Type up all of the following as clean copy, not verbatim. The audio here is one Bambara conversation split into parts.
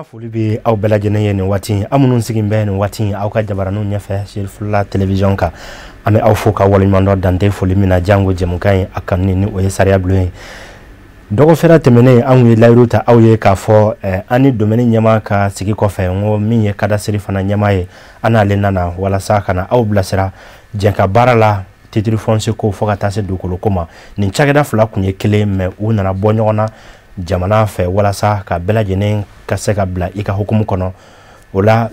Foli bɛ aw bɛɛ lajɛlen ye nin waati, aw minnu sigilen bɛ nin waati aw ka jabaraninw ɲɛfɛ Sefula télévision kan. An bɛ aw fo ka waleɲuman dɔn dante foli min na, jango jɛmukan ye a kanu ni o ye sariya bulon ye. Dɔgɔfɛrɛ tɛmɛnen, anw ye layiru ta aw ye k'a fɔ an ni domaine ɲɛmaa ka sigi kɔfɛ, n ko min ye cadastre fana ɲɛmaa ye, an n'ale nana walasa ka na aw bilasira jɛnka baara la, titre foncier ko fo ka taa se dugukolo ko ma. Nin cakɛda fila kun ye kelen, mais u nana bɔ ɲɔgɔn na jamana fɛ walasa ka bɛɛ lajɛlen ka se ka bila i ka hukumu kɔnɔ. O la,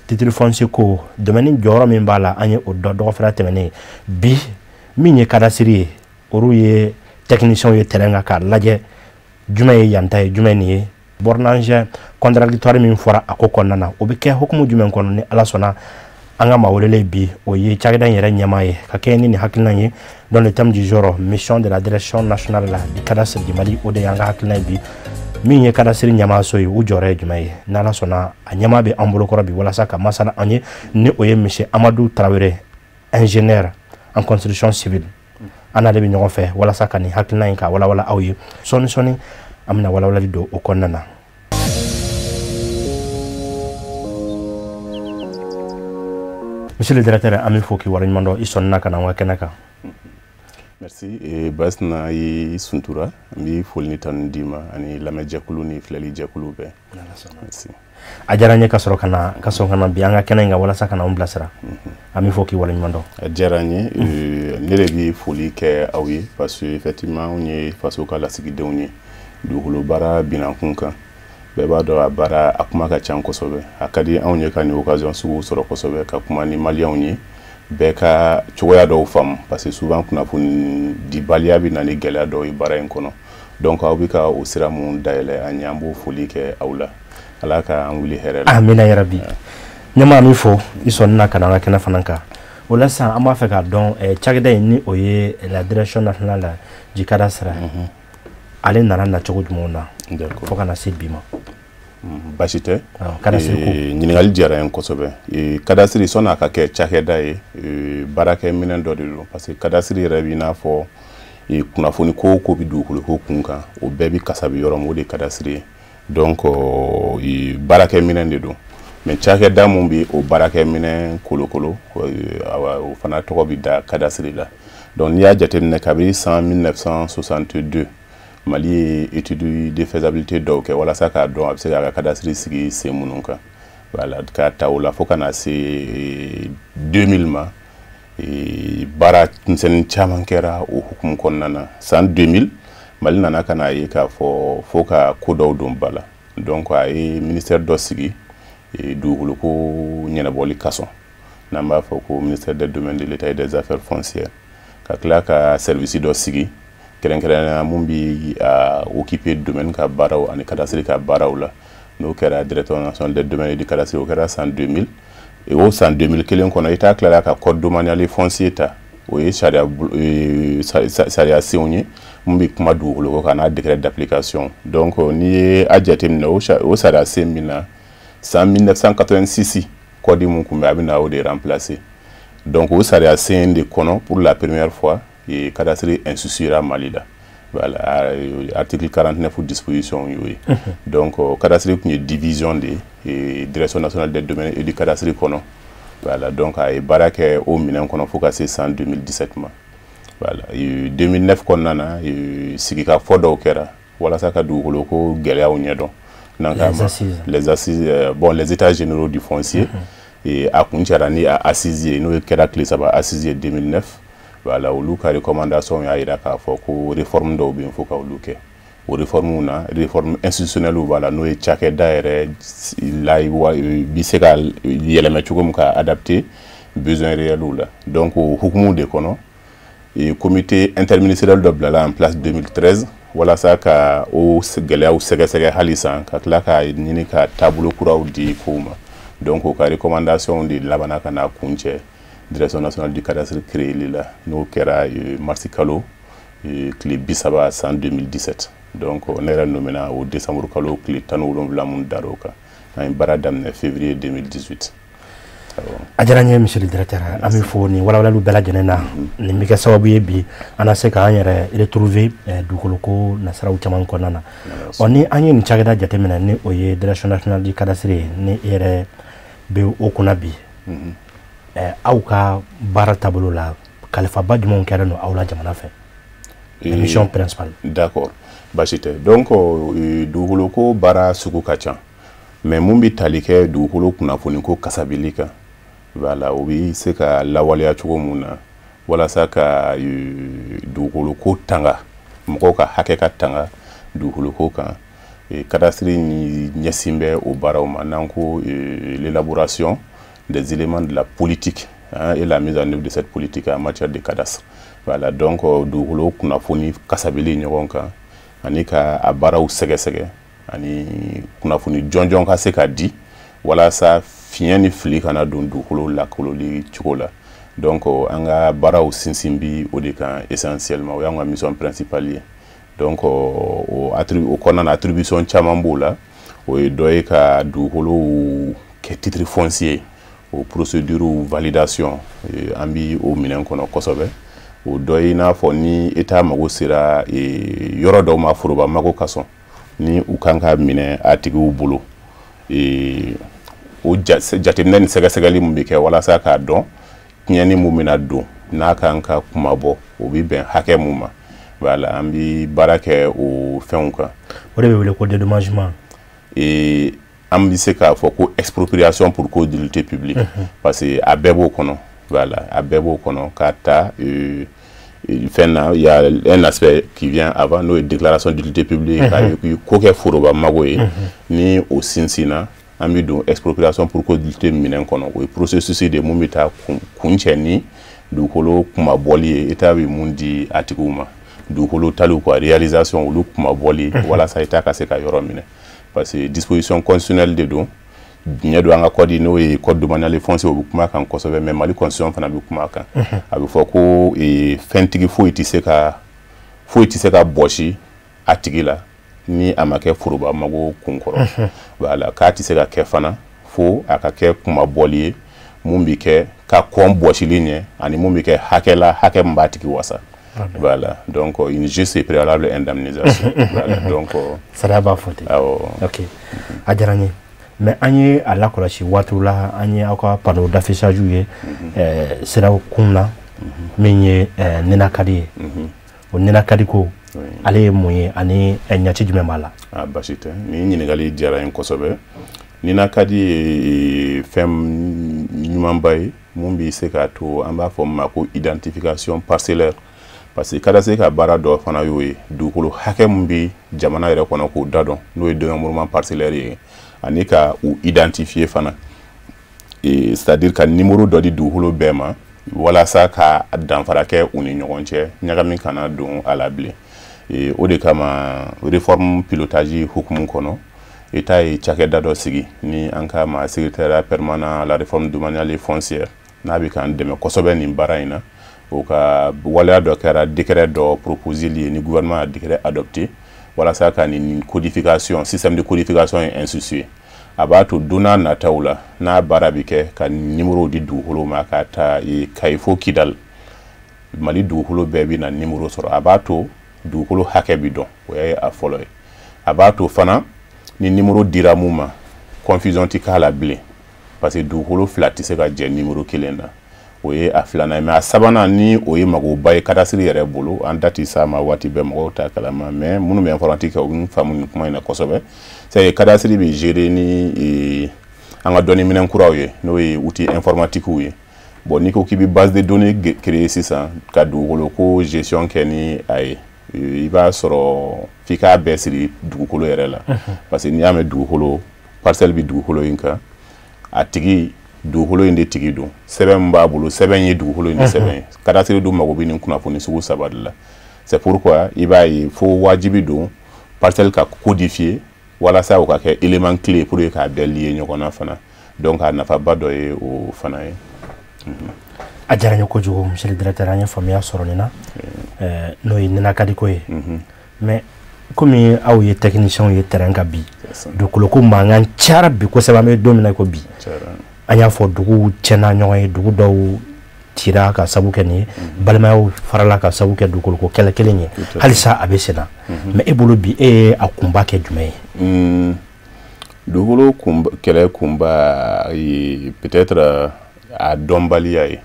titre foncier ko domaine jɔyɔrɔ min b'a la, an ye o dɔn dɔgɔfɛrɛ tɛmɛnen. Bi, min ye cadastre ye, olu ye technicien ye terrain kan k'a lajɛ jumɛn ye yan ta ye, jumɛn nin ye. Bornage contradictoire min fɔra a ko kɔnɔna na, o bɛ kɛ hukumu jumɛn kɔnɔ? Ni Ala sɔnna, an ka maa welelen bi, o ye cakɛda in yɛrɛ ɲɛmaa ye ka kɛɲɛ ni nin hakilina ye. Dans le thème du jour, mission de la direction nationale du cadastre du Mali, o de y'an ka hakilina ye bi. Min ye cadastre ɲɛmaaso ye, u jɔyɔrɔ ye jumɛn ye? N'Ala sɔnna, a ɲɛmaa bɛ an bolokɔrɔ bi walasa ka masala an ye, ni o ye monsieur Amadu Tarawele, ingénieur en construction civile. An n'ale bɛ ɲɔgɔn fɛ walasa ka nin hakilina in ka walawala aw ye. Sɔɔni sɔɔni, an bɛna walawalali don o kɔnɔna na. Monsieur le directeur, an bɛ fo k'i waleɲuman dɔn i sɔnna ka na an ka kɛnɛ kan. Merci Basina i Suntura, n bɛ foli ni tanu d'i ma ani lamɛnjɛkulu ni filɛlijɛkulu bɛɛ. Merci. A diyara n ye ka sɔrɔ ka na, ka sɔn ka na bi an ka kɛnɛ in kan walasa ka na anw bilasira. An bɛ fo k'i waleɲuman dɔn. A diyara n ye, ne de bɛ foli kɛ aw ye parce que effectivement anw ye faso ka lasigidenw ye dugukolo baara binankun kan. Bɛɛ b'a dɔn, a baara a kuma ka ca kosɛbɛ. A ka di anw ye ka nin occasion sugu sɔrɔ kosɛbɛ ka kuma ni maliyɛnw ye, bɛɛ ka cogoya dɔw faamu, parce que souvent kunnafoni dibaliya bɛ na ni gɛlɛya dɔw ye baara in kɔnɔ. Donc aw bɛ ka o sira mun dayɛlɛ an ye, an b'o foli kɛ aw la. Ala ka an wuli hɛrɛ la. Amina yarabi. Ɲɛmaa, min fo i sɔnna ka na an ka kɛnɛ fana kan. O la sisan, an b'a fɛ k'a dɔn cakɛda in, ni o ye la direction nationale du cadastre, ale nana nacogo jumɛnw na fo ka na se bi ma? Baasi tɛ. Cadastre ko Ɲininkali diyara n ye kosɛbɛ. Cadastre, sɔnni a ka kɛ cakɛda ye, baarakɛminɛn dɔ de don, parce que cadastre yɛrɛ b'i n'a fɔ kunnafoni ko o ko bɛ dugukolo ko kun kan, o bɛɛ bɛ kasabi yɔrɔ min, o de ye cadastre ye. Donc baarakɛminɛn de don, mais cakɛda mun bɛ o baarakɛminɛn kolokolo, o fana tɔgɔ bɛ da cadastre la. Donc n'i y'a jateminɛ, kabini san 1962, Mali ye étude de faisabilité dɔw kɛ walasa k'a dɔn a bɛ se k'a ka cadastre sigi sen minnu kan. Voilà, k'a ta o la fo ka na se 2000 ma, baara misɛnnin caman kɛra o hukumu kɔnɔna na. San 2000, Mali nana ka n'a ye k'a fɔ fo ka ko dɔw don ba la. Donc a ye ministère dɔ sigi dugukolo ko ɲɛnabɔli kasɔn, n'an b'a fɔ ko ministère des domaines de l'État et des affaires foncières, ka tila ka service dɔ sigi kɛrɛnkɛrɛnnenya mun bi occuper domaine ka baaraw ani cadastre ka baaraw la, n'o kɛra directeur national des domaines et du cadastre. O kɛra san 2000. O san 2000 kelen kɔnɔ, État tilala ka code domanial foncier ta. O ye sariya senw ye mun bɛ kuma dugukolo ko kan n'a décret d'application. Donc n'i ye a jateminɛ, o sariya sen min na, san 1986 code mun tun bɛ, a bɛ na o de remplacer. Donc o sariya sen de kɔnɔ, pour la première fois, cadastre instituera Mali la. Voilà, article 49 disposition y'o ye. Donc cadastre tun ye division de ye direction nationale des domaines et du cadastre kɔnɔ. Voilà, donc a ye baara kɛ o minɛn kɔnɔ fo ka se san 2017 ma. Voilà, 2009 kɔnɔna na, sigikafɔ dɔw kɛra walasa ka dugukolo ko gɛlɛyaw ɲɛdɔn, n'an k'a ma les assises, bon, les états généraux du foncier. A kun cɛra ni a assise ye, n'o kɛra tile 3 assise ye 2009. Voilà, olu ka recommandation y'a jira k'a fɔ ko réforme dɔw bɛ yen fo ka olu kɛ. O réforme na, réforme institutionnelle b'a la, n'o ye cakɛda yɛrɛ la bi se ka yɛlɛmɛ cogo min ka adapter besoin réel la. Donc o hukumu de kɔnɔ, comité interministériel dɔ bilala en place 2013 walasa ka o gɛlɛyaw sɛgɛsɛgɛ halisa, ka tila ka ɲini ka taabolo kuraw di kow ma. Donc o ka recommandation de labanna ka na kuncɛ direction nationale du cadastre créeli la, n'o kɛra mars kalo tile 30 san 2017. Donc ne yɛrɛ nommena o décembre kalo tile 17 mun dar'o kan. An ye baara daminɛ février 2018. A diyara n ye, monsieur le directeur. An bɛ fo nin walawalaliw bɛɛ lajɛlen na. Nin bɛ kɛ sababu ye bi an na se k'an yɛrɛ retrouver dugukolo ko nasiraw caman kɔnɔna na. Ɔ, ni an ye nin cakɛda jateminɛ, ni o ye Direction nationale du cadastre ye, ni e yɛrɛ bɛ o kunna bi, aw ka baara taabolo la, kalifaba jumɛnw kɛlen don aw la jamana fɛ, mission principale? D'accord, baasi tɛ. Donc dugukolo ko baara sugu ka ca, mais mun bɛ tali kɛ dugukolo kunnafoni ko kasabili kan, voilà, o bɛ se ka lawaleya cogo mun na walasa ka dugukolo ko tanga, mɔgɔw ka hakɛ ka tanga dugukolo ko kan, cadastre ɲɛsin bɛ o baaraw ma. N'an ko l'élaboration des éléments de la politique, hein, et la mise en œuvre de cette politique en matière de cadastre. Voilà, donc dugukolo kunnafoni kasabili ɲɔgɔn kan ani ka a baaraw sɛgɛsɛgɛ ani kunnafoni jɔnjɔn ka se ka di walasa fiɲɛ ni fili kana don dugukolo lakololi cogo la. Donc an ka baaraw sinsin bi o de kan essentiellement, o y'an ka mission principale ye. Donc o kɔnɔna na, attribution caman b'o la. O ye dɔ ye ka dugukolow kɛ titre foncier, o procédure validation, an bi o minɛn kɔnɔ kosɛbɛ. O dɔ ye i n'a fɔ ni État mago sera yɔrɔ dɔw ma foroba mago kasɔn, ni u kan ka minɛ a tigiw bolo, o jateminɛ ni sɛgɛsɛgɛli mun bɛ kɛ walasa k'a dɔn tiɲɛni mun bɛna don n'a kan ka kumabɔ, o bɛ bɛn hakɛ mun ma. Voilà, an bi baara kɛ o fɛnw kan. O de bɛ wele ko dédommagement. An bɛ se k'a fɔ ko expropriation pour cause d'utilité publique, parce que a bɛɛ b'o kɔnɔ. Voilà, a bɛɛ b'o kɔnɔ k'a ta fɛn na. Il y a un aspect qui vient avant, n'o ye déclaration d'utilité publique, ka ko kɛ foroba mago ye. Ni o sinsinna, an bɛ don expropriation pour cause d'utilité minɛn kɔnɔ. O ye processus de mun bɛ taa kuncɛ ni dugukolo kumabɔli ye, État bɛ mun di a tigiw ma, dugukolo taliw quoi, réalisation, olu kumabɔli walasa État ka se ka yɔrɔ minɛ, parce que disposition constitutionnelle de don. Diɲɛ don, an ka code, n'o ye code domanial foncier, o bɛ kuma kan kosɛbɛ, mais Mali constitution fana bɛ kuma kan. A bɛ fɔ ko fɛntigi foyi tɛ se ka bɔsi a tigi la ni a ma kɛ foroba mago kunkɔrɔ. Voilà, k'a tɛ se ka kɛ fana fo a ka kɛ kumabɔli ye mun bɛ kɛ ka kɔn bɔsili ɲɛ ani mun bɛ kɛ hakɛ la, hakɛ min b'a tigi wasa. Voilà, donc une juste et préalable indemnisation. Voilà, donc sariya b'a fɔ ten. Awɔ. Ok, a diyara n ye. Mais an ye a lakɔlɔsi waatiw la, an ye aw ka panneau d'affichage ye siraw kun na, min ye ninakadi ye. O ninakadi ko, ale ye mun ye ani ɲaci jumɛn b'a la? A basi tɛ, nin ɲininkali diyara n ye kosɛbɛ. Ninakadi ye fɛn ɲumanba ye mun bɛ se k'a to an b'a fɔ min ma ko identification parcellaire, parce que cadastre ka baara dɔ fana y'o ye, dugukolo hakɛ min bɛ jamana yɛrɛ kɔnɔ k'o da dɔn, n'o ye dénombrement parcellaire ye, ani ka u identifier fana, c'est à dire ka numéro dɔ di dugukolo bɛɛ ma walasa ka danfara kɛ u ni ɲɔgɔn cɛ, ɲagami kana don a la bilen. O de kama, réforme pilotage hukumu kɔnɔ, État ye cakɛda dɔ sigi ni an k'a ma Secrétariat permanent à la réforme domaniale et foncière, n'a bɛ k'an dɛmɛ kosɛbɛ nin baara in na. O ka waleya dɔ kɛra décret dɔ proposeli ye, ni gouvernement a décret adopté walasa ka nin codification, système de codification ye institué. A b'a to don n'a nataw la, n'a baara bɛ kɛ ka numéro di dugukolo ma, ka ta Kayi fo Kidal, Mali dugukolo bɛɛ bɛ na numéro sɔrɔ. A b'a to dugukolo hakɛ bi dɔn, o ye a fɔlɔ ye. A b'a to fana ni numéro dira mun ma, confusion ti k'a la bilen, parce que dugukolo fila tɛ se ka jɛ numéro kelen na. O ye a filanan ye. Mais a sabanan, ni o ye magoba ye cadastre yɛrɛ bolo, an da ti s'a ma waati bɛɛ, mɔgɔw t'a kalama, mais minnu bɛ informatique kɛ, u bɛ faamu nin kuma in na kosɛbɛ. C'est cadastre bɛ gérer ni an ka dɔnni kuraw ye, n'o ye outil informatique ye. Bon, n'i ko k'i bɛ base de données créer sisan ka dugukolo ko gestion kɛ ni a ye, i b'a sɔrɔ f'i k'a bɛɛ siri dugukolo yɛrɛ la, parce que n'i y'a mɛn dugukolo, parcelle bɛ dugukolo in kan, a tigi dugukolo in de tigi don, sɛbɛn min b'a bolo, sɛbɛn ye dugukolo in de sɛbɛn ye. Cadastre dun mago bɛ nin kunnafoni sugu saba de la. C'est pourquoi i b'a ye fo wajibi don parcelle ka codifier walasa o ka kɛ élément clé pour que k'a bɛɛ lier ɲɔgɔn na fana. Donc a nafaba dɔ ye o fana ye. A diyara n ye kojugu, monsieur le directeur. An ye faamuya sɔrɔ nin na, n'o ye ninakadiko ye. Mais komi aw ye technicien ye terrain kan bi, dugukolo ko mankan cayara bi kosɛbɛ, an bɛ don min na i ko bi. An y'a fɔ, duguw tiɲɛna ɲɔgɔn ye, dugu dɔw cira ka sabu kɛ nin ye, balimayaw farala ka sabu kɛ dugukoloko kɛlɛ kelen ye. Halisa a bɛ sen na. Mais e bolo bi, e ye a kunba kɛ jumɛn ye? Dugukolo kɛlɛ kunba ye peut-être a dɔnbaliya ye,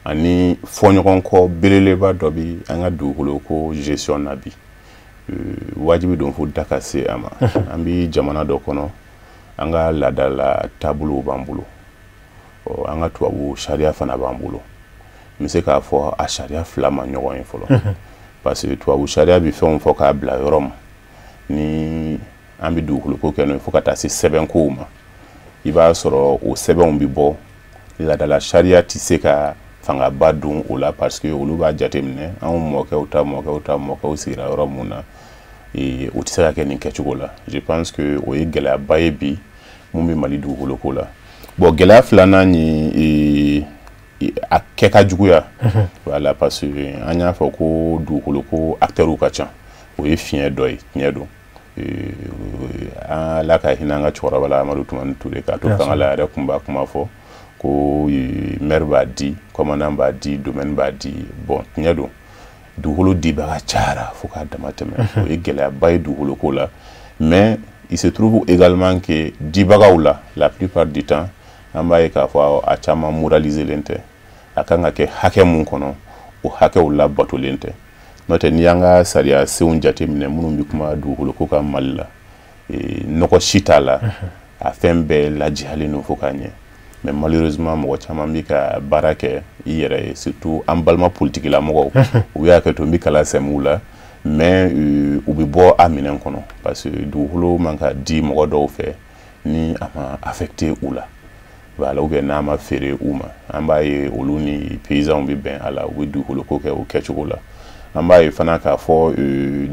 ani fɔɲɔgɔnkɔ belebeleba dɔ bi an ka dugukolo ko gestion na bi. Wajibi don fo da ka se a ma. An bi jamana dɔ kɔnɔ, an ka laadala taabolow b'an bolo, an ka tubabu sariya fana b'an bolo. N bɛ se k'a fɔ a sariya fila ma ɲɔgɔn ye fɔlɔ, parce que tubabu sariya bɛ fɛnw fɔ k'a bila yɔrɔ min ni an bɛ dugukolo ko kɛ n'o ye, fo ka taa se sɛbɛnkow ma, i b'a sɔrɔ o sɛbɛnw bɛ bɔ. Laadala sariya tɛ se ka fangaba don o la, parce que olu b'a jateminɛ, anw mɔkɛw ta mɔkɛw ta mɔkɛw sigira yɔrɔ mun na, o tɛ se ka kɛ nin kɛcogo la. Je pense que o ye gɛlɛyaba ye bi mun bɛ Mali dugukolo ko la. Bon, gɛlɛya filanan ye a kɛ ka juguya, voilà, parce que an y'a fɔ ko dugukolo ko acteurs ka ca. O ye fiɲɛ dɔ ye, tiɲɛ don. Ala ka hinɛ an ka cɛkɔrɔba la, Amadu Tumani Ture, k'a to fanga la, a yɛrɛ tun b'a kuma fɔ ko maire b'a di, commandant b'a di, domaine b'a di. Bon, tiɲɛ don, dugukolo dibaga cayara fo k'a dama tɛmɛ. O ye gɛlɛyaba ye dugukolo ko la. Mais il se trouve également que dibagaw la, la plupart du temps, an b'a ye k'a fɔ a caman moraliselen tɛ. A kan ka kɛ hakɛ mun kɔnɔ, o hakɛw labatolen tɛ. N'o tɛ, n'i y'an ka sariya senw jateminɛ minnu bɛ kuma dugukolo ko kan Mali la, nɔgɔ si t'a la, a fɛn bɛɛ lajɛyalen don fo k'a ɲɛ. Mais malheureusement, mɔgɔ caman bɛ ka baara kɛ i yɛrɛ ye, surtout an balima politikilamɔgɔw. U y'a kɛ to n bɛ kala sɛmɛ u la, mais u bɛ bɔ a minɛn kɔnɔ, parce que dugukolo man ka di mɔgɔ dɔw fɛ ni a ma affecté u la, voilà, ou bien n'a ma feere u ma. An b'a ye olu ni paysans bɛ bɛn a la, u bɛ dugukolo ko kɛ o kɛcogo la. An b'a ye fana k'a fɔ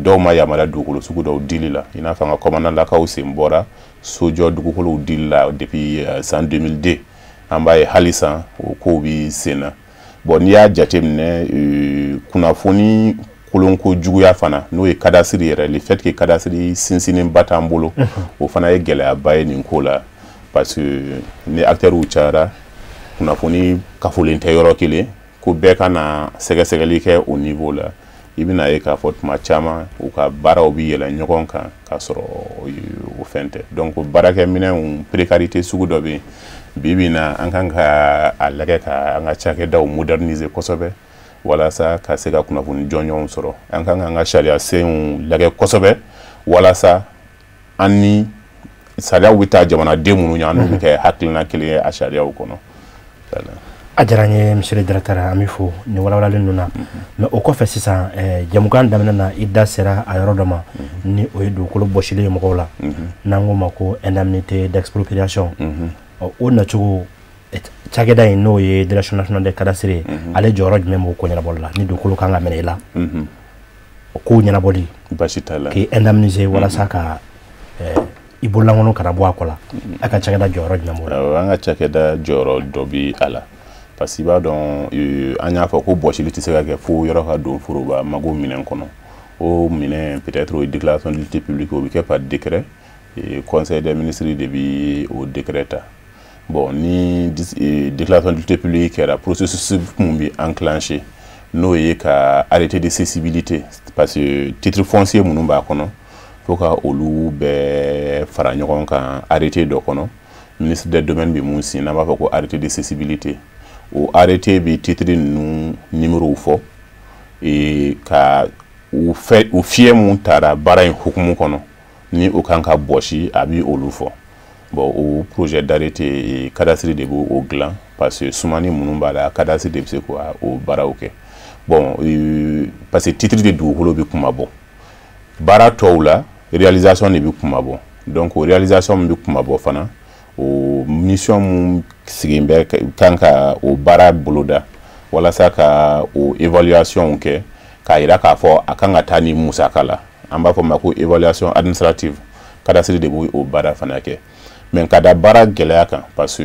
dɔw ma yamaruya dugukolo sugu dɔw dili la, i n'a fɔ an ka commandant sen bɔra sojɔ dugukolow dili la depuis san 2002. An b'a ye halisa o kow bi sen na. Bon, n'i y'a jateminɛ, kunnafoni kolonko juguya fana, n'o ye cadastre yɛrɛ, le fait que cadastre sinsinnenba t'an bolo, o fana ye gɛlɛyaba ye nin ko la, parce que ni acteurs cayara, kunnafoni kafolen tɛ yɔrɔ kelen ko bɛɛ ka na sɛgɛsɛgɛli kɛ o niveau la. I bɛna ye k'a fɔ tuma caman u ka baaraw bɛ yɛlɛ ɲɔgɔn kan k'a sɔrɔ o fɛn tɛ. Donc baarakɛminɛnw précarité sugu dɔ bɛ yen. Bi bi in na, an kan ka a lajɛ ka an ka cakɛdaw moderniser kosɛbɛ walasa ka se ka kunnafoni jɔnjɔnw sɔrɔ. An kan k'an ka sariya senw lajɛ kosɛbɛ walasa an ni sariyaw bɛ taa jamanaden minnu ɲɛ, an n'u bɛ kɛ hakilina kelen ye a sariyaw kɔnɔ. A diyara n ye, monsieur le directeur, an bɛ fo nin walawalali ninnu na. Mais o kɔfɛ sisan, jamukan daminɛ na, i da sera a yɔrɔ dɔ ma, ni o ye dugukolo bɔsilen ye mɔgɔw la, n'an k'o ma ko indemnité d'expropriation. O nacogo, cakɛda in, n'o ye Direction nationale des cadastres ye, ale jɔyɔrɔ jumɛn b'o ko ɲɛnabɔli la, ni dugukolo kan ka minɛ i la, o kow ɲɛnabɔli? Baasi t'a la. K'i indemniser walasa ka i bololankolon kana bɔ a kɔ la, a ka cakɛda jɔyɔrɔ jumɛn b'o la? An ka cakɛda jɔyɔrɔ dɔ bi a la, parce que i b'a dɔn, an y'a fɔ ko bɔsili tɛ se ka kɛ fo yɔrɔ ka don foroba mago minɛn kɔnɔ. O minɛn, peut-être o ye déclaration d'utilité publique, o bɛ kɛ par décret. Conseil des ministres de bi o décret ta. Bon, ni déclaration d'utilité publique kɛra, processus mun bɛ enclenché, n'o ye ka arrêté de cessibilité, parce que titre foncier minnu b'a kɔnɔ, fo ka olu bɛɛ fara ɲɔgɔn kan arrêté dɔ kɔnɔ, ministre des Domaines bɛ mun signé, n'an b'a fɔ ko arrêté de cessibilité. O arrêté bɛ titre ninnu numéro fɔ ka u fɛ u fiyɛ mun taara baara in hukumu kɔnɔ, ni o kan ka bɔsi, a bɛ olu fɔ. Bon, o projet d'arrêté, cadastre de b'o dilan, parce que sumani minnu b'a la, cadastre de bɛ se k'o baaraw kɛ. Bon, parce que titre de dugukolo bɛ kuma bɔ baara tɔw la, réalisation de bɛ kuma bɔ. Donc o réalisation min bɛ kuma bɔ fana, o mission mun sigi bɛ kan ka o baara boloda walasa ka o évaluation kɛ, k'a yira k'a fɔ a kan ka taa ni musaka la, an b'a fɔ ma ko évaluation administrative, cadastre de b'o o baara fana kɛ. Mais ka da baara gɛlɛya kan, parce que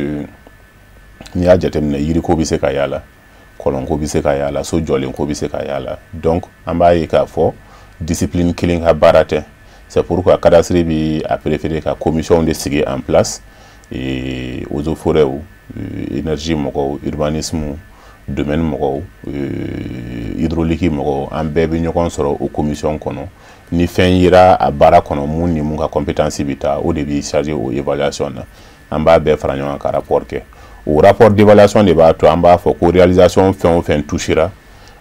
n'i y'a jateminɛ, yiriko bɛ se ka y'a la, kɔlɔnko bɛ se ka y'a la, so jɔlenko bɛ se ka y'a la. Donc an b'a ye k'a fɔ discipline kelen ka baara tɛ. C'est pourquoi cadastre bi a préféré ka commission de sigi en place. Eaux et forêts, énergie mɔgɔw, urbanisme domaine mɔgɔw, hydraulique mɔgɔw, an bɛɛ bɛ ɲɔgɔn sɔrɔ o commission kɔnɔ. Ni fɛn yera a baara kɔnɔ, mun ni mun ka compétence bɛ taa, o de bɛ chargé o évaluation na. An b'a bɛɛ fara ɲɔgɔn kan ka rapport kɛ. O rapport d'évaluation de b'a to an b'a fɔ ko réalisation fɛn o fɛn touchera,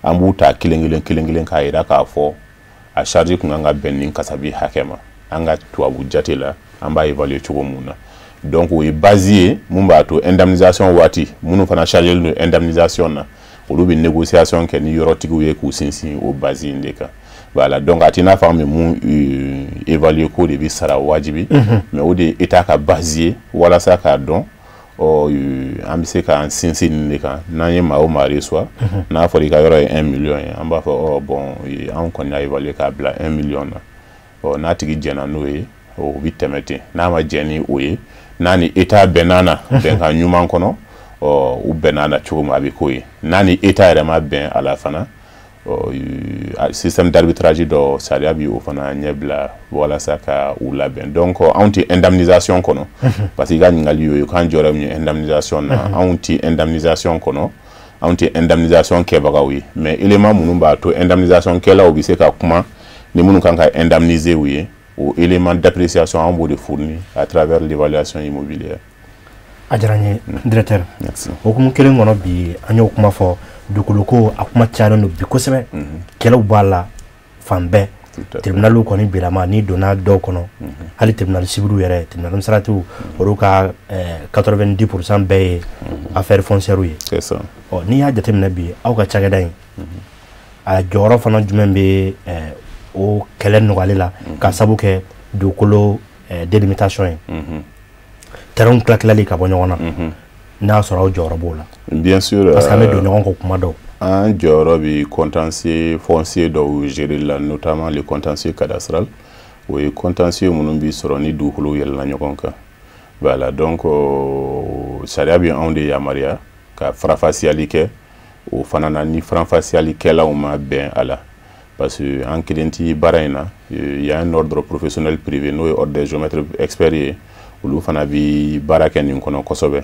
an b'u ta kelen kelen kelen kelen k'a yira k'a fɔ a charge kun kan ka bɛn nin kasabi hakɛ ma an ka tubabu jate la, an b'a évaluer cogo mun na. Donc o ye base ye mun b'a to indemnisation waati, minnu fana chargé don indemnisation na, olu bɛ négociation kɛ ni yɔrɔtigiw ye k'u sinsin o base in de kan. Voilà, donc a t'i n'a fɔ an bɛ mun évaluer k'o de bɛ sara wajibi, mais o de ye état ka base ye walasa k'a dɔn ɔ an bɛ se k'an sinsin nin de kan. N'an ye maa o maa reçoit, n'a fɔra i ka yɔrɔ ye 1 million ye, an b'a fɔ ɔ bon, anw kɔni y'a évaluer k'a bila 1 million na. Ɔ n'a tigi jɛnna n'o ye, o bɛ tɛmɛ ten. N'a ma jɛn ni o ye, n'a ni état bɛnna na bɛnkan ɲuman kɔnɔ, ɔ u bɛnna na cogo min, a bɛ k'o ye. N'a ni état yɛrɛ ma bɛn a la fana, ɔ système d'arbitrage dɔ sariya bi o fana ɲɛbila walasa ka u labɛn. Donc anw tɛ indemnisation kɔnɔ, parce que i ka ɲininkali y'o ye k'an jɔyɔrɔ min ye indemnisation na. Anw tɛ indemnisation kɔnɔ, anw tɛ indemnisation kɛbagaw ye, mais élément minnu b'a to indemnisation kɛlaw bɛ se ka kuma ni minnu kan ka indemniser u ye, o élément d'appréciation, an b'o de fournir à travers l'évaluation immobilière. A diyara n ye, directeur. Merci. Hokumu kelen kɔnɔ bi, an y'o kuma fɔ, dugukolo ko a kuma cayalen don bi kosɛbɛ, kɛlɛw b'a la fan bɛɛ. Tribunaliw kɔni bilama, n'i donna dɔw kɔnɔ, hali tribunal civil yɛrɛ, tribunal administratif, olu ka 90% bɛɛ ye affaire foncière ye. C'est ça. Ɔ n'i y'a jateminɛ bi, aw ka cakɛda in a jɔyɔrɔ fana jumɛn bɛ o kɛlɛ nɔgɔyali la, ka sabu kɛ dugukolo délimitation ye, terrain tila tilali ka bɔ ɲɔgɔn na, n'a y'a sɔrɔ aw jɔyɔrɔ b'o la? Bien sûr. Parce que an bɛ don ɲɔgɔn kɔ kuma dɔw. An jɔyɔrɔ bi contentieux foncier dɔw gérer la, notamment le contentieux cadastral. O ye contentieux minnu bi sɔrɔ ni dugukolo yɛlɛla ɲɔgɔn kan. Voilà, donc sariya bi anw de yamaruya ka farafasiyali kɛ o fana na ni faranfasiyalikɛlaw ma bɛn a la, parce que an kelen ti baara in na. Il y a un ordre professionnel privé, n'o ye ordre des géomètres experts ye, olu fana bi baara kɛ nin kɔnɔ kosɛbɛ.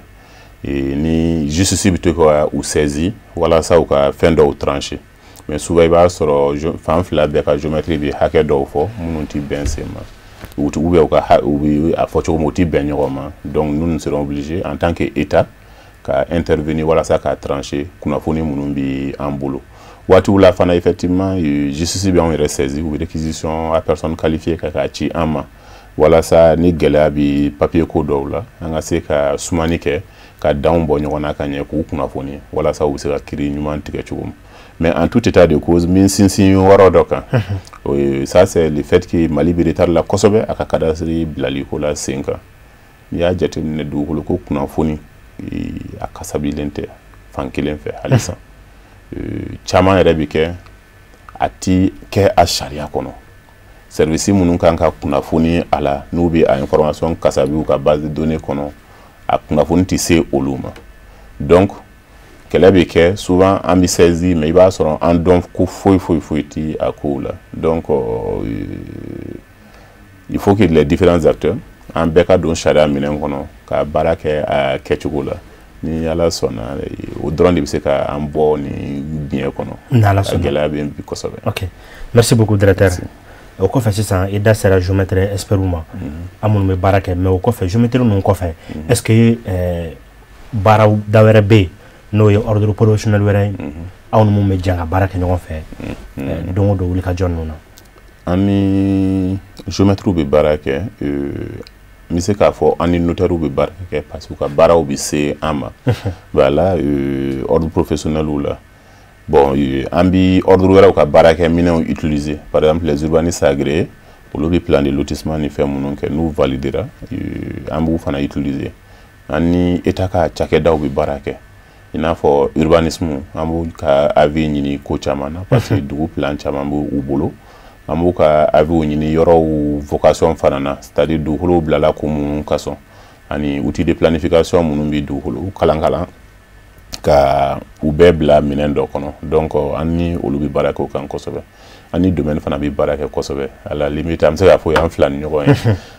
Ni justice bɛ to ka u saisi walasa u ka fɛn dɔw trancher, mais souvent i b'a sɔrɔ fan fila bɛɛ ka géométrie bɛ hakɛ dɔw fɔ minnu ti bɛn sen ma, ou bien u ka u bɛ a fɔ cogo min, u ti bɛn ɲɔgɔn ma. Donc nous, nous serons obligés en tant que État ka intervenir walasa ka trancher kunnafoni minnu bi an bolo. Waatiw la fana, effectivement, justice bɛ anw yɛrɛ saisi, u bɛ réquisition à personne qualifiée ka k'a ci an ma walasa ni gɛlɛya bi papier ko dɔw la, an ka se ka sumani kɛ ka danw bɔ ɲɔgɔn na ka ɲɛ, k'u kunnafoni walasa u bɛ se ka kiiri ɲuman tigɛ cogo min. Mais en tout état de cause, min sinsin yɔrɔ dɔ kan, o ye, ça c'est le fait que Mali bɛ retard la kosɛbɛ a ka cadastre bilali ko la sen kan. N'i y'a jateminɛ, dugukolo ko kunnafoni a kasabilen tɛ fan kelen fɛ halisa. Caman yɛrɛ bɛ kɛ, a ti kɛ a sariya kɔnɔ. Service minnu kan ka kunnafoni a la, n'u bɛ a information kasabi u ka base de données kɔnɔ, a kunnafoni tɛ se olu ma. Donc kɛlɛ bɛ kɛ souvent, an bɛ saisi, mais i b'a sɔrɔ an dɔn ko foyi foyi foyi ti a kow la. Donc il faut que les différents acteurs, an bɛɛ ka don sariya minɛn kɔnɔ ka baara kɛ a kɛcogo la. Ni Ala sɔnna, o dɔrɔn de bɛ se ka an bɔ nin diɲɛ kɔnɔ. N'Ala sɔnna. A gɛlɛya bɛ yen bi kosɛbɛ. Ok, merci beaucoup, directeur. O kɔfɛ sisan, i da sera géomètre expert ma, an minnu bɛ baara kɛ, mais o kɔfɛ, géomètre ninnu kɔfɛ, est ce que baara da wɛrɛ bɛ yen, n'o ye ordre professionnel wɛrɛ ye, aw ni mun bɛ jɛ ka baara kɛ ɲɔgɔn fɛ don o don wulikajɔ ninnu na? An ni géomètre bɛ baara kɛ, n bɛ se k'a fɔ an ni notaire bɛ baara kɛ, parce que u ka baaraw bɛ se an ma. Voilà, ordre professionnel la, bon, an bi ordre wɛrɛw ka baara kɛ minɛnw utiliser, par exemple les urbanistes agréés, olu bɛ plan de lotissement ni fɛn minnu kɛ, n'u validera, an b'u fana utiliser. An ni état ka cakɛdaw bɛ baara kɛ, i n'a fɔ urbanisme, an b'u ka avis ɲini ko caman na, parce que dugu plan caman b'u bolo. An b'u ka avis ɲini yɔrɔw vocation fana na, c'est à dire dugukolow bilala ko minnu kasɔn, ani outil de planification minnu bɛ dugukolo kalan kalan ka u bɛɛ bila minɛn dɔ kɔnɔ. Donc an ni olu bɛ baara kɛ o kan kosɛbɛ. An ni domaine fana bɛ baara kɛ kosɛbɛ. À la limite, an bɛ se k'a fɔ an fila ni ɲɔgɔn ye.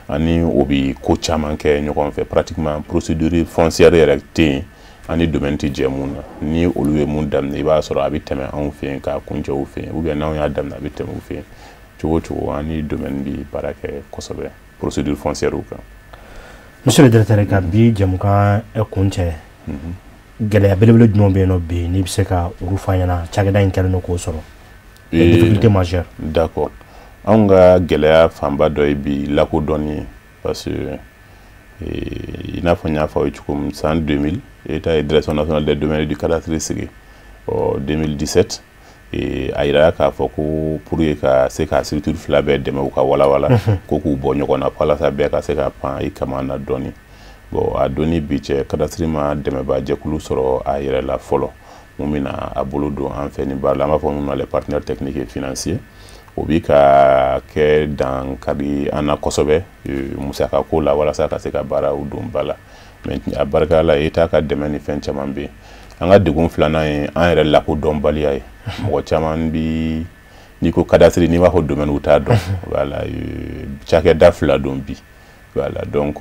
Ani o bi ko caman kɛ ɲɔgɔn fɛ. Pratiquement procédure foncière yɛrɛ tɛ yen ani domaine tɛ jɛ mun na. Ni olu ye mun daminɛ, i b'a sɔrɔ a bɛ tɛmɛ anw fɛ yen k'a kuncɛ u fɛ yen, ou bien n'anw y'a daminɛ, a bɛ tɛmɛ u fɛ yen. Cogo o cogo, an ni domaine bi baara kɛ kosɛbɛ procédure foncière kan. Monsieur le directeur, ka bi jɛmukan kuncɛ, gɛlɛya belebele jumɛn bɛ yen nɔ bi n'i bɛ se ka olu fɔ an ɲɛna, cakɛda in kɛlen don k'o sɔrɔ, les difficultés majeures? D'accord. Anw ka gɛlɛya fanba dɔ ye bi lakodɔnni ye, parce que i n'a fɔ n y'a fɔ aw ye cogo min, san 2000 État ye Direction nationale des domaines du cadastre sigi. Ɔ 2017, a yira k'a fɔ ko pour que ka se ka structure fila bɛɛ dɛmɛ u ka walawala ko k'u bɔ ɲɔgɔn na walasa bɛɛ ka se ka pan i kama na dɔɔni. Bon, a donni bi cɛ, cadastre ma dɛmɛba jɛkulu sɔrɔ a yɛrɛ la fɔlɔ mun bɛna a bolo don an fɛ nin baara la. An b'a fɔ minnu ma les partenaires techniques et financiers. O bi ka kɛ dankari an na kosɛbɛ musaka ko la walasa ka se ka baaraw don ba la. Mais a barika la, État ka dɛmɛ ni fɛn caman bɛ yen. An ka degun filanan ye an yɛrɛ lakodɔnbaliya ye. Mɔgɔ caman bi, n'i ko cadastre, n'i b'a fɔ domaine, u t'a dɔn. Voilà, cakɛda fila don bi. Voilà, donc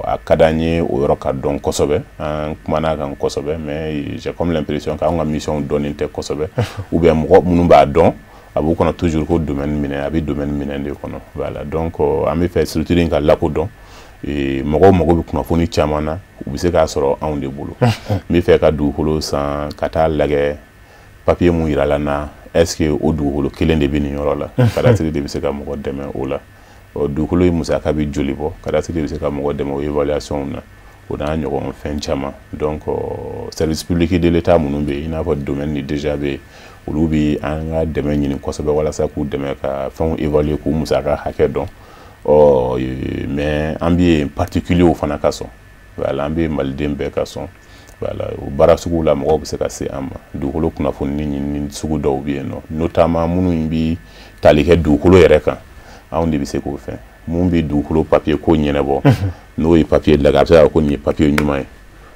a ka d'an ye o yɔrɔ ka dɔn kosɛbɛ. An kumana kan kosɛbɛ, mais j'ai comme l'impression k'anw ka mission dɔnnen tɛ kosɛbɛ, ou bien mɔgɔ minnu b'a dɔn, a b'u kɔnɔ toujours ko domaine minɛ, a bɛ domaine minɛ de kɔnɔ. Voilà, donc an bɛ fɛ structure in ka lakodɔn. Mɔgɔw mago bɛ kunnafoni caman na, u bɛ se k'a sɔrɔ anw de bolo. N bɛ fɛ ka dugukolo san, ka taa lajɛ papier mun yirala na, est ce que o dugukolo kelen de bɛ nin yɔrɔ la? Cadastre de bɛ se ka mɔgɔ dɛmɛ o la. Dugukolo in musaka bɛ joli bɔ? Cadastre de bɛ se ka mɔgɔ dɛmɛ o évaluation na, o n'a ɲɔgɔn fɛn caman. Donc service public de l'État minnu bɛ yen, i n'a fɔ domaine ni déjà bɛ yen, olu bɛ an ka dɛmɛ ɲini kosɛbɛ walasa k'u dɛmɛ ka fɛnw évaluer, k'u musaka hakɛ dɔn. Ɔ mais an bɛ yen particuliers fana ka sɔn. Voilà, an bɛ maliden bɛɛ ka sɔn. Voilà, o baara sugu la, mɔgɔw bɛ se ka se an ma. Dugukolo kunnafoni ɲini sugu dɔw bɛ yen nɔ, notamment minnu bɛ tali kɛ dugukolo yɛrɛ kan, anw de bɛ se k'o fɛn. Mun bɛ dugukolo papier ko ɲɛnabɔ, n'o ye papier lajɛ, a bɛ se ka ko nin ye papier ɲuman ye.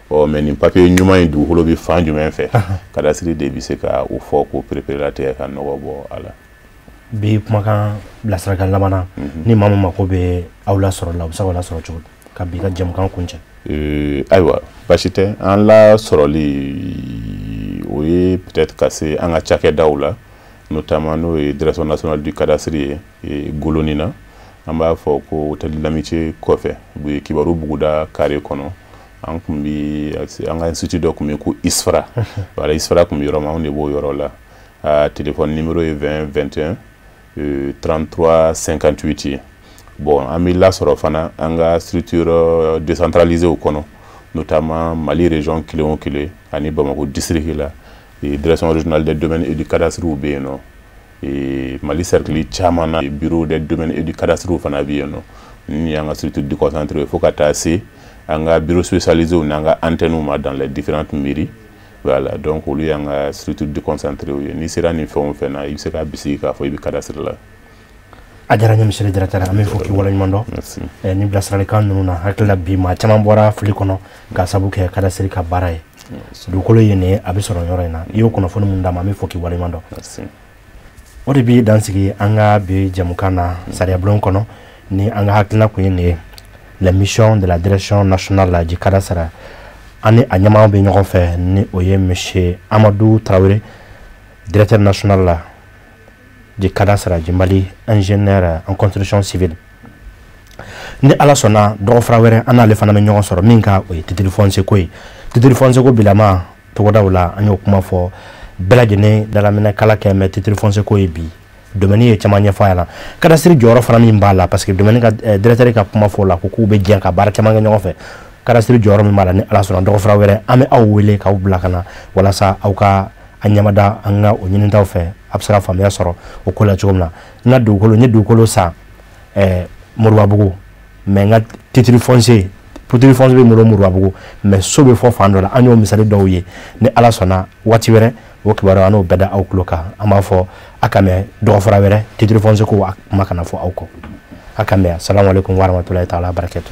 Ɔ mais nin papier ɲuman in, dugukolo bɛ fan jumɛn fɛ? Cadastre de bɛ se ka o fɔ k'o pereperelatigɛ ka nɔgɔ bɔ a la. Bi kumakan bilasirakan laban na, ni maa min mako bɛ aw lasɔrɔ la, u bɛ se k'aw lasɔrɔ cogo di ka bi ka jɛmukan kuncɛ? Ayiwa, baasi tɛ. An lasɔrɔli, o ye peut-être ka se an ka cakɛdaw la, notamment n'o ye Direction nationale du cadastre ye Golonina, an b'a fɔ ko hôtel de l'Amitié kɔfɛ, Kibaru buguda carré kɔnɔ. An kun bi an ka institut dɔ kun bɛ ko ISFRA. Voilà, ISFRA kun bɛ yɔrɔ min, anw de b'o yɔrɔ la. A téléphone numéro ye 20 21 33 58 ye. Bon, an bɛ lasɔrɔ fana an ka structure décentralisée kɔnɔ, notamment Mali région kelen o kelen ani Bamako district la, Direction régionale des domaines et du cadastre bɛ yen nɔ. Mali cercle caman na, bureau des domaines et du cadastre fana bɛ yen nɔ. Ni y'an ka structure déconcentrée, fo ka taa se an ka bureau spécialisé n'an ka antenne ma dans les différentes mairies. Voilà, donc olu y'an ka structure déconcentrée ye. N'i sera nin fɛn o fɛn na, i bɛ se k'a bisigi k'a fɔ i bɛ cadastre la. A diyara n ye, monsieur le directeur. An bɛ fɔ k'i waleɲuman dɔn ni bilasiralikan ninnu na. Hakili la, bi maa caman bɔra fili kɔnɔ k'a sababu kɛ cadastre ka baara ye. Dugukolo ye nin ye, a bɛ sɔrɔ yɔrɔ in na. I y'o kunnafoni mun d'a ma, an bɛ fɔ k'i waleɲuman dɔn. O de bi dan sigi an ka bi jɛmukan na sariya bulon kɔnɔ. Ni an ka hakilina kun ye nin ye, la mission de la Direction nationale du cadastre. An ni a ɲɛmaa bɛ ɲɔgɔn fɛ, ni o ye monsieur Amadou Traoré, directeur national du cadastre du Mali, ingénieur en construction civile. Ni Ala sɔnna, dɔgɔfara wɛrɛ, an n'ale fana bɛ ɲɔgɔn sɔrɔ min ka, o ye titre foncier ko ye. Titre foncier ko bilama togodaw la, an y'o kuma fɔ bɛɛ lajɛlen dalaminɛ kala kɛ. Mɛ titre foncier ko ye bi, domaine ye caman ɲɛfɔ a ɲɛna, cadastre jɔyɔrɔ fana min b'a la, parce que domaine ka directeur ka kuma fɔ la ko k'u bɛ jɛ ka baara caman kɛ ɲɔgɔn fɛ. Cadastre jɔyɔrɔ min b'a la, ni Ala sɔnna, dɔgɔfara wɛrɛ, an bɛ aw wele k'aw bila ka na walasa aw ka an ɲamada an ka o ɲinitaw fɛ, a bɛ se ka faamuya sɔrɔ o ko la cogo min na. N ka dugukolo, n ye dugukolo san Moribabugu, mais n ka titre foncier bɛ n bolo Moribabugu, mais so bɛ fɔ fan dɔ la. An y'o misali dɔw ye. Ni Ala sɔnna, waati wɛrɛ, o kibaruya, an n'o bɛɛ da aw tulo kan. An b'a fɔ a ka mɛn dɔgɔfara wɛrɛ, titre foncier ko a kuma kana fɔ aw kɔ. A ka mɛn. Salamu aleykum warahmatulahi taala barakatu.